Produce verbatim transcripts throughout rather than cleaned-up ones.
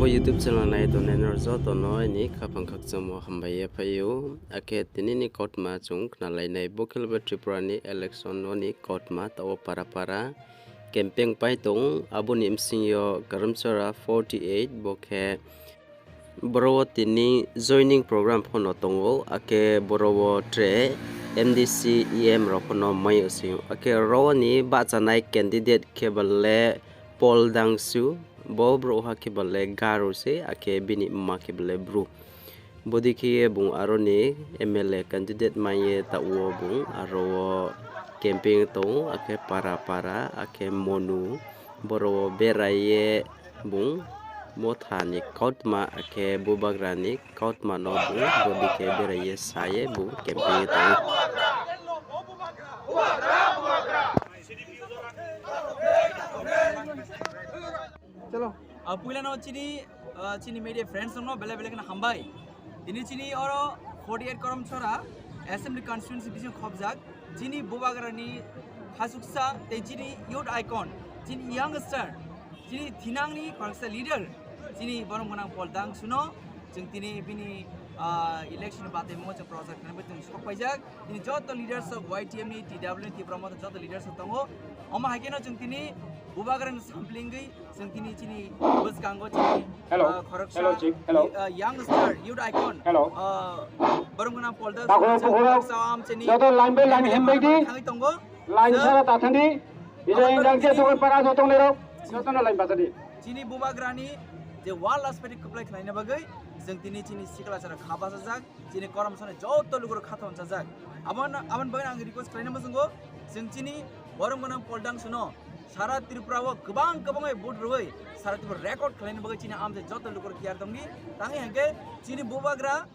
YouTube channel nai tongnai norok jotono ani khapang khakchangmo hambai ya phaio. Akhe tinini kautma chwng khnalainai, bo khe Tripura ni election o ni kautma, tao para para campaign pai tong, aboni bsingyo Karamchara forty eight, bo khe boro o tini joining program phano tongo, akhe boro o tre M D C E M rok phano mai sio, akhe oro ni bachanai candidate khe bale Paul Dangsu, bo bro ha khe bale Garo se, akhe bini mma khe bale Bru. Bodi khe bung aro ni M L A candidate manye ta o bung aro o campaign tongo, akhe para para, akhe Monu, boro o berai ye bung motha ni kautma, akhe bubagra ni kautma no bung bodi khe berai ye sa ye bung campaign tongo. Chalo. Ah, puila no chini, ah, chini media friends no bele bele kheno hambai. Tini chini oro forty eight Karamchara Assembly Constituency bising khobjak. Chini bubagrani khasuksa tei chini youth icon, chini youngster, chini thinangni khoroksa leader, chini borom gwnang Paul Dangsu no chwng tini bini, ah, election batwi mungo chwng project khnai bai chwng sok paijak. Tini joto leaders of Y T M ni, T W ni, Tipra Motha joto leaders rok tongo. Omo hai kheno chwng tini bubagrani samplingwi chwng tini chini bwskango chini, hello, ah, khoroksa, hello, Chief, hello. Ah, youngster, youth icon, hello. Ah, borom gwnang Paul Dangsu, takhuk bukhurok, khoroksa amchini joto line by line hembai di. Thangwi tongo. Line sara tathani. Ida indang je thokon para jotong lerok. Jotono line bachadi. Chini bubagrani je wall aspect kwplai khlaina bagwi chwng tini chini sikla sara kha bachajak. Chini Karamchara joto lukurok kha thon chajak. Abon, abon bagwi ang request khlaina muchungo, chwng chini borom gwnang Paul Dangsu no sara Tripura o kwbang kwbang bai vote rwui sara Tripura record khlaina bagwi chini amchai joto lukurok tiyar tongdi. Tangwi hwnkhe chini bubagra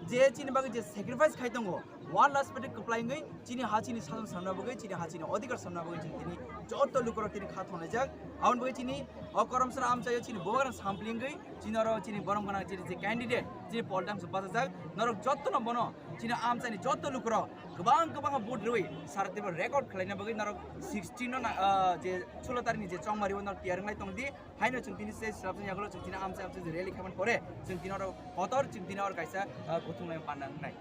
je chini bagwi je sacrifice khai tongo, wall aspect kwplai wngwi chini ha chini sason samna bagwi, chini ha chini odhikar samna bagwi chwng tini joto lukurok tini kha thonlaijak. Aboni bagwi chini o Karamchara amchaio chini bubagra samplingwi chini oro chini borom gwnang chini je candidate chini Paul Dangsu bachajak, norok jotono bono chini amchaini joto lukurok kwbang kwbang vote rwui sara Tripura record khlaina bagwi norok sixteen no na, ah, je sulo tarikni je chongmari o norok tiyar wnglai tongdi. Haino chwng tini se srapjani yagulo chwng tini amchai amchai je rally khaimani pore chwng tini oro kotor chwng tini oro kaisa, ah, kuthumlai panda wngnai.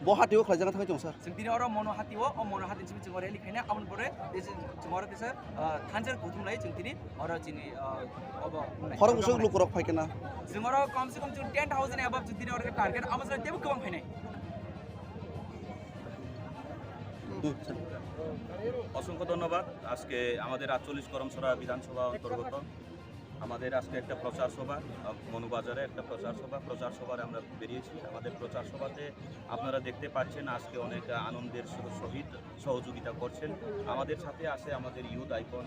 Bo hatio khlaijak thangwi tong sir. Chwng tini oro Monu hatio, o Monu hati simi chwng rally khaina aboni pore tei chwng oro tesa, ah, thansa kuthumlai chwng tini oro chini, ah, obo wngnai. Khorok bwswk lukurok phai khe na? Chwng oro kom se kom chwng ten thousand above chwng tini oro target, abo chwng teibo kwbang phainai. অসংখ্য ধন্যবাদ। আজকে আমাদের আটচল্লিশ করমছড়া বিধানসভা অন্তর্গত আমাদের আজকে একটা প্রচার সভা, আহ, মনুবাজারে একটা প্রচার সভা, প্রচার সভায় আমরা বেরিয়েছি। আমাদের প্রচার সভাতে আপনারা দেখতে পাচ্ছেন আজকে অনেক আনন্দের সহ-, সহিত সহযোগিতা করছেন। আমাদের সাথে আছে আমাদের ইউথ আইকন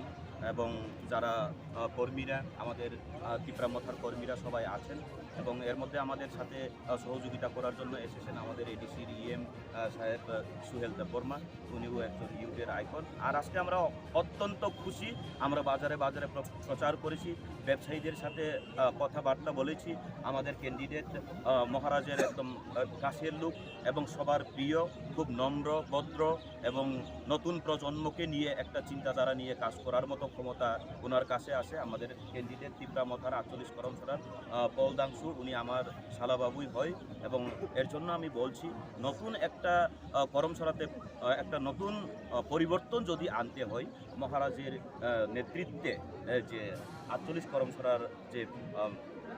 এবং যারা, আহ, কর্মীরা, আমাদের, আহ, তিপ্রা মথার কর্মীরা সবাই আছেন এবং এর মধ্যে আমাদের সাথে, আহ, সহযোগিতা করার জন্য এসেছেন আমাদের এডিসির ইএম, আহ, সাহেব, আহ, সুহেল দেববর্মা। উনিও একজন ইউথের আইকন। আর আজকে আমরা অত্যন্ত খুশি, আমরা বাজারে বাজারে প্র-, প্রচার করেছি, ব্যবসায়ীদের সাথে, আহ, কথাবার্তা বলেছি। আমাদের ক্যান্ডিডেট, আহ, মহারাজের একদম, আহ, কাছের লোক এবং সবার প্রিয়, খুব নম্র, ভদ্র এবং নতুন প্রজন্মকে নিয়ে একটা চিন্তাধারা নিয়ে কাজ করার মতো ক্ষমতা ওনার কাছে আছে। আমাদের ক্যান্ডিডেট তিপ্রা মথার আটচল্লিশ করমছড়ার, আহ, পল দাংশু, উনি আমার শালাবাবুই হয় এবং এর জন্য আমি বলছি নতুন একটা আহ, করমছড়াতে, আহ, একটা নতুন, আহ, পরিবর্তন যদি আনতে হয়, মহারাজের, আহ, নেতৃত্বে, আহ, যে আটচল্লিশ করমছড়ার যে, আহ,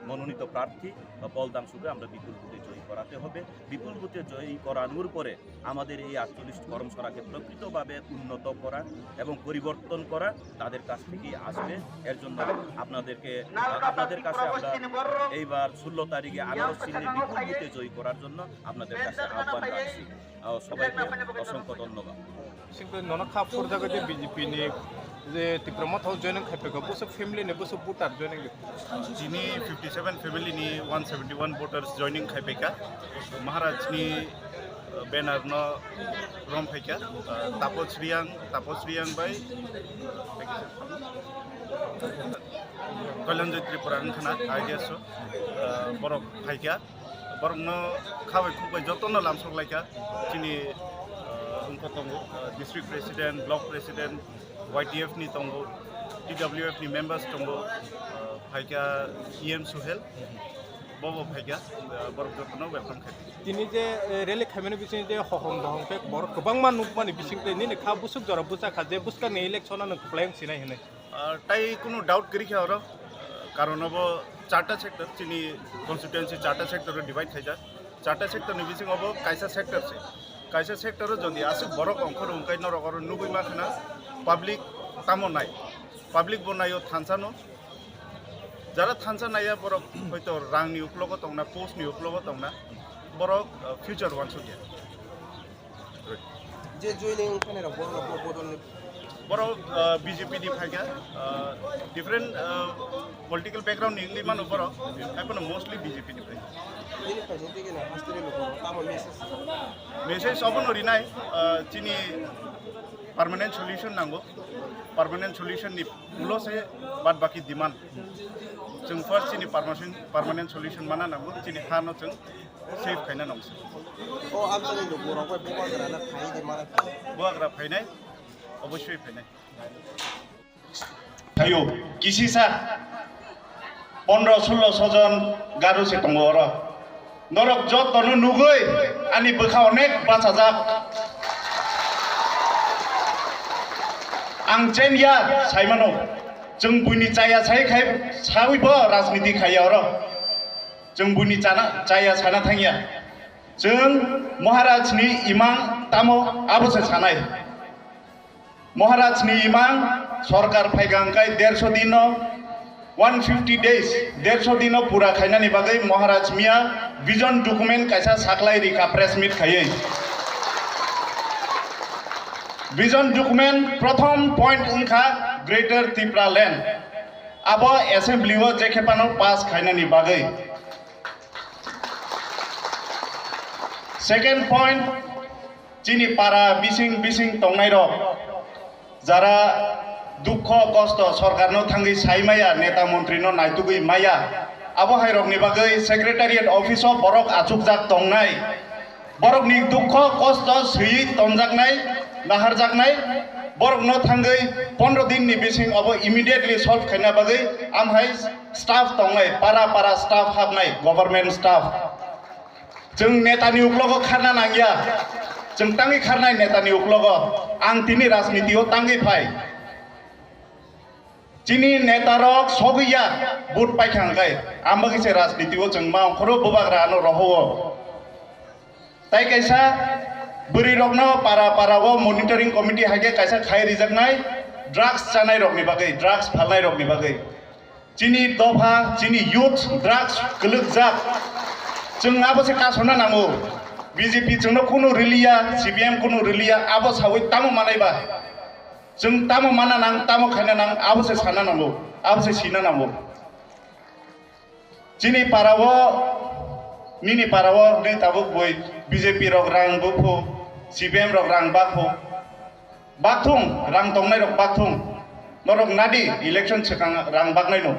মনোনীত প্রার্থী, আহ, পল দাংশুকে আমরা বিপুল ভোটে জয়ী করাতে হবে। বিপুল ভোটে জয়ী করানোর পরে আমাদের এই আটচল্লিশ করমছড়াকে প্রকৃতভাবে উন্নত করা এবং পরিবর্তন করা তাদের কাছ থেকেই আসবে। এর জন্য আপনাদেরকে, আহ, আপনাদের কাছে আমরা এইবার ষোলো তারিখে আনারস চিহ্নে বিপুল ভোটে জয়ী করার জন্য আপনাদের কাছে আহ্বান রাখছি। আহ, সবাইকে অসংখ্য ধন্যবাদ। Singkhe nono kha phurjagwi de B J P ni je Tipra Motha o joining khai phaikha, bwswk family ni bwswk voter joining de? Chini fifty seven family ni one seventy one voters joining khai phaikha. Maharaj ni, uh, banner no rom phaikha, uh, Tapos Riang, Tapos Riang bai Kalyanjoy Tripura wngkhana I D S o, uh, borok phaikha. Borokno khabai khukbai jotono lamsok laikha. Chini, uh, wngkha tongo, uh, district president, block president, Y T F ni tongo, T W F ni members tongo, uh, phaikha E M Suhel, bobo phaikha, uh, borok jotono welcome khaidi. Tini je, eh, rally khaimani bising je hohom dohom khe borok kwbangma nukmani bising tei nini kha busuk jora bucha kha je buskang ni election ano kwplai wng sinai hinwi. Ah, tai kunu doubt kwrwi kha oro, karon obo charta sector, chini constituency charta sector o divide khaijak. Charta sector ni bising obo kaisa sector se. Kaisa sector o jodi aswk borok ongkhor wngkai norok oro nugwi ma khna public tamo nai, public bo naio thansa no. Jara thansa naiya borok hoito rang ni uklogo tongna, post ni uklogo tongna, borok, ah, future wansukya. Je joining wngkha nai rok, borok rok bo bodol ni. Borok, uh, B J P ni phaikha, uh, different, uh, political background ni wngwi mano borok, haiphano mostly B J P ni phaikha. Nini phaising twi gana hasteni lukurok tamo message? Message obono rinai, uh, chini permanent solution nango, permanent solution ni ulo se bad baki demand. Chwng first chini permanent, permanent solution mana nango, chini ha no chwng save khaina nangsi. O amchani lukurok bai bubagra na phai de mara phai. Bubagra phainai, obosoi phainai. Thaio, kisisa pondro sullo sojon garu se tongo oro. Norok jotono nugwi ani bwkha onek bachajak. Ang chenya saimano, chwng buini chaya sai khai sawi bo rajniti khaiya oro. Chwng buini chana, chaya sana thangya. Chwng Maharaj ni imang tamo abo se sanai. Maharaj ni imang sorkar phaikha hwnkhe derso din no, one fifty days, derso din no pura khainani bagwi Maharaj miya vision document kaisa saklai rikha press meet khaiwi. Vision document prothom point wngkha Greater Tipraland. Abo assembly o je khe phano pass khainani bagwi. Second point, chini para bising bising tongnai rok, jara dukho kosto sorkar no thangwi sai maya, neta montri no naitugwi maya, abo hai rok ni bagwi secretariat office o borok achukjak tongnai. Borokni dukho kosto swiwi tonjaknai, naharjaknai, borokno thangwi pondro din ni bising obo immediately solve khaina bagwi amhai staff tongnai, para para staff habnai, government staff. Chwng netani uklogo kharna nangya, chwng tangwi kharnai netani uklogo, ang tini rajniti o tangwi phai. Chini netarok sogwi ya, vote paikha hwnkhe, ang bagwi se rajniti o chwng ma ongkhoro bubagra ano roho o. Tai kaisa bwrwi rokno para para o monitoring committee hai khe kaisa khai rijaknai drugs chanai rokni bagwi, drugs phalnai rokni bagwi. Chini dopha, chini youth drugs kwlwkjak. Chwng abo se kasona nango. B J P chwngno kunu riliya, C P M kunu riliya, abo sawi tamo manai ba? Chwng tamo mana nang, tamo khaina nang, abo se sana nango, abo se sina nango. Chini para o, nini para o, nini tabuk bui B J P rok rang buphu, C P M rok rang bakhu. Bakthung, rang tongnai rok bakthung. Norok nadi election swkang rang baknai no.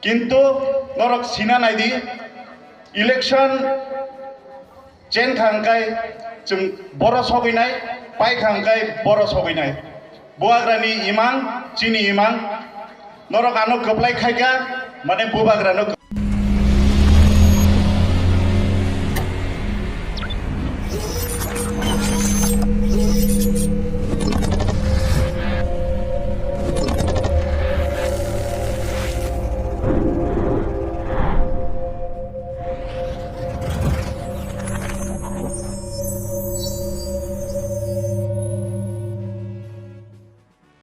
Kintu norok sina naidi, election chen kha hwnkhe chwng boro sogwi nai, pai kha hwnkhe boro sogwi nai. Bubagrani imang, chini imang, norok ano kwplai khaikha, mane bubagrano